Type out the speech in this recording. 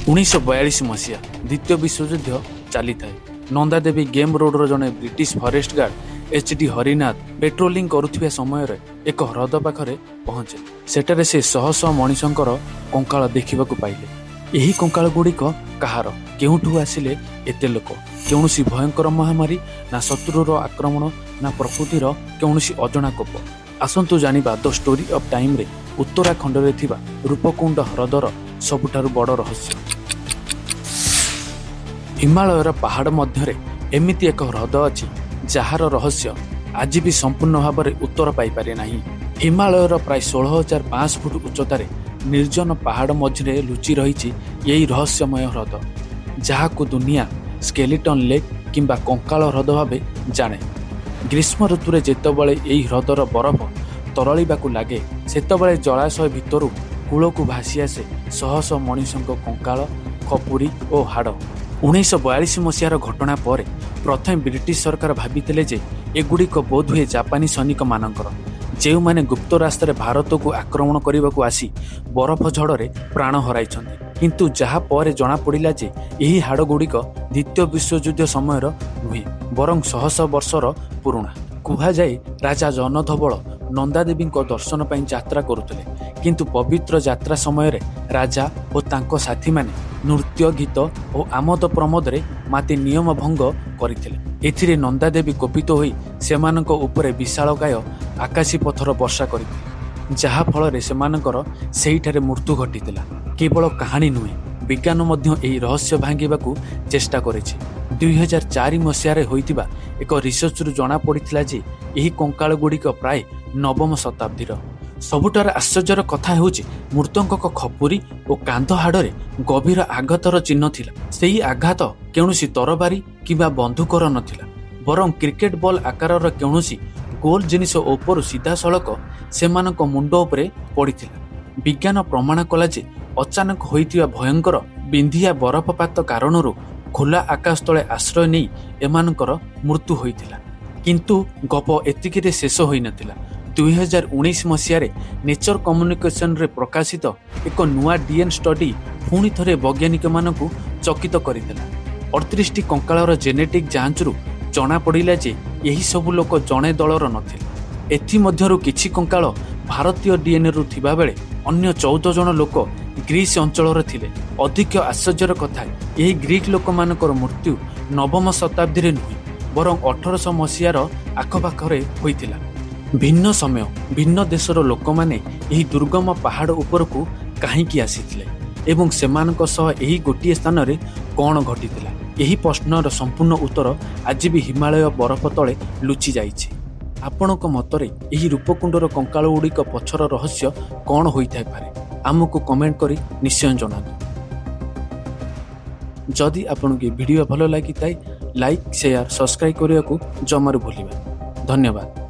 1942 ମସିହା, ଦ୍ୱିତୀୟ ବିଶ୍ୱଯୁଦ୍ଧ ଚାଲିଥାଏ। ନନ୍ଦାଦେବୀ ଗେମ୍ ରୋଡର ଜଣେ British forest guard H D Harinath patrolling କରୁଥିବା ସମୟରେ ଏକ ହ୍ରଦ ପାଖରେ ପହଞ୍ଚିଲେ। ସେଠାରେ ସେ ଶହ ଶହ ମଣିଷଙ୍କର କଙ୍କାଳ ଦେଖିବାକୁ ପାଇଲେ। ଏହି କଙ୍କାଳ ଗୁଡ଼ିକ କାହାର? କେଉଁଠୁ ଆସିଲେ ଏତେ ଲୋକ? କୌଣସି ଭୟଙ୍କର ମହାମାରୀ, ନା ଶତ୍ରୁର ଆକ୍ରମଣ, ନା ପ୍ରକୃତିର କୌଣସି ଅଜଣା କୋପ? ଆସନ୍ତୁ ଜାଣିବା the story of ଟାଇମ୍ରେ ଉତ୍ତରାଖଣ୍ଡରେ ଥିବା ରୂପକୁଣ୍ଡ ହ୍ରଦର ସବୁଠାରୁ ବଡ଼ ରହସ୍ୟ। ହିମାଳୟର ପାହାଡ଼ ମଧ୍ୟରେ ଏମିତି ଏକ ହ୍ରଦ ଅଛି, ଯାହାର ରହସ୍ୟ ଆଜି ବି ସମ୍ପୂର୍ଣ୍ଣ ଭାବରେ ଉତ୍ତର ପାଇପାରେ ନାହିଁ। ହିମାଳୟର ପ୍ରାୟ 16,500 ଫୁଟ ଉଚ୍ଚତାରେ ନିର୍ଜନ ପାହାଡ଼ ମଝିରେ ଲୁଚି ରହିଛି ଏହି ରହସ୍ୟମୟ ହ୍ରଦ, ଯାହାକୁ ଦୁନିଆ ସ୍କେଲିଟନ୍ ଲେକ୍ କିମ୍ବା କଙ୍କାଳ ହ୍ରଦ ଭାବେ ଜାଣେ। ଗ୍ରୀଷ୍ମ ଋତୁରେ ଯେତେବେଳେ ଏହି ହ୍ରଦର ବରଫ ତରଳିବାକୁ ଲାଗେ, ସେତେବେଳେ ଜଳାଶୟ ଭିତରୁ କୂଳକୁ ଭାସି ଆସେ ଶହ ଶହ ମଣିଷଙ୍କ କଙ୍କାଳ, ଖପୁରୀ ଓ ହାଡ଼। 1942 ମସିହାର ଘଟଣା ପରେ ପ୍ରଥମେ ବ୍ରିଟିଶ ସରକାର ଭାବିଥିଲେ ଯେ ଏଗୁଡ଼ିକ ବୋଧହୁଏ ଜାପାନୀ ସୈନିକମାନଙ୍କର, ଯେଉଁମାନେ ଗୁପ୍ତ ରାସ୍ତାରେ ଭାରତକୁ ଆକ୍ରମଣ କରିବାକୁ ଆସି ବରଫ ଝଡ଼ରେ ପ୍ରାଣ ହରାଇଛନ୍ତି। କିନ୍ତୁ ଯାହା ପରେ ଜଣାପଡ଼ିଲା ଯେ ଏହି ହାଡ଼ଗୁଡ଼ିକ ଦ୍ୱିତୀୟ ବିଶ୍ୱଯୁଦ୍ଧ ସମୟର ନୁହେଁ, ବରଂ ଶହ ଶହ ବର୍ଷର ପୁରୁଣା। କୁହାଯାଏ, ରାଜା ଜନଧବଳ ନନ୍ଦାଦେବୀଙ୍କ ଦର୍ଶନ ପାଇଁ ଯାତ୍ରା କରୁଥିଲେ। କିନ୍ତୁ ପବିତ୍ର ଯାତ୍ରା ସମୟରେ ରାଜା ଓ ତାଙ୍କ ସାଥୀମାନେ ନୃତ୍ୟ, ଗୀତ ଓ ଆମୋଦ ପ୍ରମୋଦରେ ମାତି ନିୟମ ଭଙ୍ଗ କରିଥିଲେ। ଏଥିରେ ନନ୍ଦାଦେବୀ କୋପିତ ହୋଇ ସେମାନଙ୍କ ଉପରେ ବିଶାଳକାୟ ଆକାଶୀ ପଥର ବର୍ଷା କରିଥିଲେ, ଯାହା ଫଳରେ ସେମାନଙ୍କର ସେଇଠାରେ ମୃତ୍ୟୁ ଘଟିଥିଲା। କେବଳ କାହାଣୀ ନୁହେଁ, ବିଜ୍ଞାନ ମଧ୍ୟ ଏହି ରହସ୍ୟ ଭାଙ୍ଗିବାକୁ ଚେଷ୍ଟା କରିଛି। 2004 ମସିହାରେ ହୋଇଥିବା ଏକ ରିସର୍ଚ୍ଚରୁ ଜଣାପଡ଼ିଥିଲା ଯେ ଏହି କଙ୍କାଳ ଗୁଡ଼ିକ ପ୍ରାୟ ନବମ ଶତାବ୍ଦୀର। ସବୁଠାରୁ ଆଶ୍ଚର୍ଯ୍ୟର କଥା ହେଉଛି, ମୃତକଙ୍କ ଖପୁରୀ ଓ କାନ୍ଧ ହାଡ଼ରେ ଗଭୀର ଆଘାତର ଚିହ୍ନ ଥିଲା। ସେହି ଆଘାତ କୌଣସି ତରବାରୀ କିମ୍ବା ବନ୍ଧୁକର ନଥିଲା, ବରଂ କ୍ରିକେଟ ବଲ୍ ଆକାରର କୌଣସି ଗୋଲ ଜିନିଷ ଉପରୁ ସିଧାସଳଖ ସେମାନଙ୍କ ମୁଣ୍ଡ ଉପରେ ପଡ଼ିଥିଲା। ବିଜ୍ଞାନ ପ୍ରମାଣ କଲା ଯେ ଅଚାନକ ହୋଇଥିବା ଭୟଙ୍କର ବିନ୍ଧିଆ ବରଫପାତ କାରଣରୁ ଖୋଲା ଆକାଶ ତଳେ ଆଶ୍ରୟ ନେଇ ଏମାନଙ୍କର ମୃତ୍ୟୁ ହୋଇଥିଲା। କିନ୍ତୁ ଗପ ଏତିକିରେ ଶେଷ ହୋଇନଥିଲା। 2019 ମସିହାରେ ନେଚର କମ୍ୟୁନିକେସନରେ ପ୍ରକାଶିତ ଏକ ନୂଆ ଡିଏନ୍ଏ ଷ୍ଟଡି ପୁଣି ଥରେ ବୈଜ୍ଞାନିକମାନଙ୍କୁ ଚକିତ କରିଥିଲା। 38ଟି କଙ୍କାଳର ଜେନେଟିକ୍ ଯାଞ୍ଚରୁ ଜଣାପଡ଼ିଲା ଯେ ଏହି ସବୁ ଲୋକ ଜଣେ ଦଳର ନଥିଲେ। ଏଥିମଧ୍ୟରୁ କିଛି କଙ୍କାଳ ଭାରତୀୟ ଡିଏନ୍ଏରୁ ଥିବାବେଳେ ଅନ୍ୟ 14 ଜଣ ଲୋକ ଗ୍ରୀସ୍ ଅଞ୍ଚଳର ଥିଲେ। ଅଧିକ ଆଶ୍ଚର୍ଯ୍ୟର କଥା, ଏହି ଗ୍ରୀକ୍ ଲୋକମାନଙ୍କର ମୃତ୍ୟୁ ନବମ ଶତାବ୍ଦୀରେ ନୁହେଁ, ବରଂ 1800 ମସିହାର ଆଖପାଖରେ ହୋଇଥିଲା। ଭିନ୍ନ ସମୟ, ଭିନ୍ନ ଦେଶର ଲୋକମାନେ ଏହି ଦୁର୍ଗମ ପାହାଡ଼ ଉପରକୁ କାହିଁକି ଆସିଥିଲେ ଏବଂ ସେମାନଙ୍କ ସହ ଏହି ଗୋଟିଏ ସ୍ଥାନରେ କ'ଣ ଘଟିଥିଲା? ଏହି ପ୍ରଶ୍ନର ସମ୍ପୂର୍ଣ୍ଣ ଉତ୍ତର ଆଜି ବି ହିମାଳୟ ବରଫ ତଳେ ଲୁଚି ଯାଇଛି। ଆପଣଙ୍କ ମତରେ ଏହି ରୂପକୁଣ୍ଡର କଙ୍କାଳ ଗୁଡ଼ିକ ପଛର ରହସ୍ୟ କ'ଣ ହୋଇଥାଇପାରେ? ଆମକୁ କମେଣ୍ଟ କରି ନିଶ୍ଚୟ ଜଣାନ୍ତୁ। ଯଦି ଆପଣଙ୍କୁ ଏ ଭିଡ଼ିଓ ଭଲ ଲାଗିଥାଏ, ଲାଇକ୍, ସେୟାର, ସବସ୍କ୍ରାଇବ୍ କରିବାକୁ ଜମାରୁ ଭୁଲିବେନି। ଧନ୍ୟବାଦ।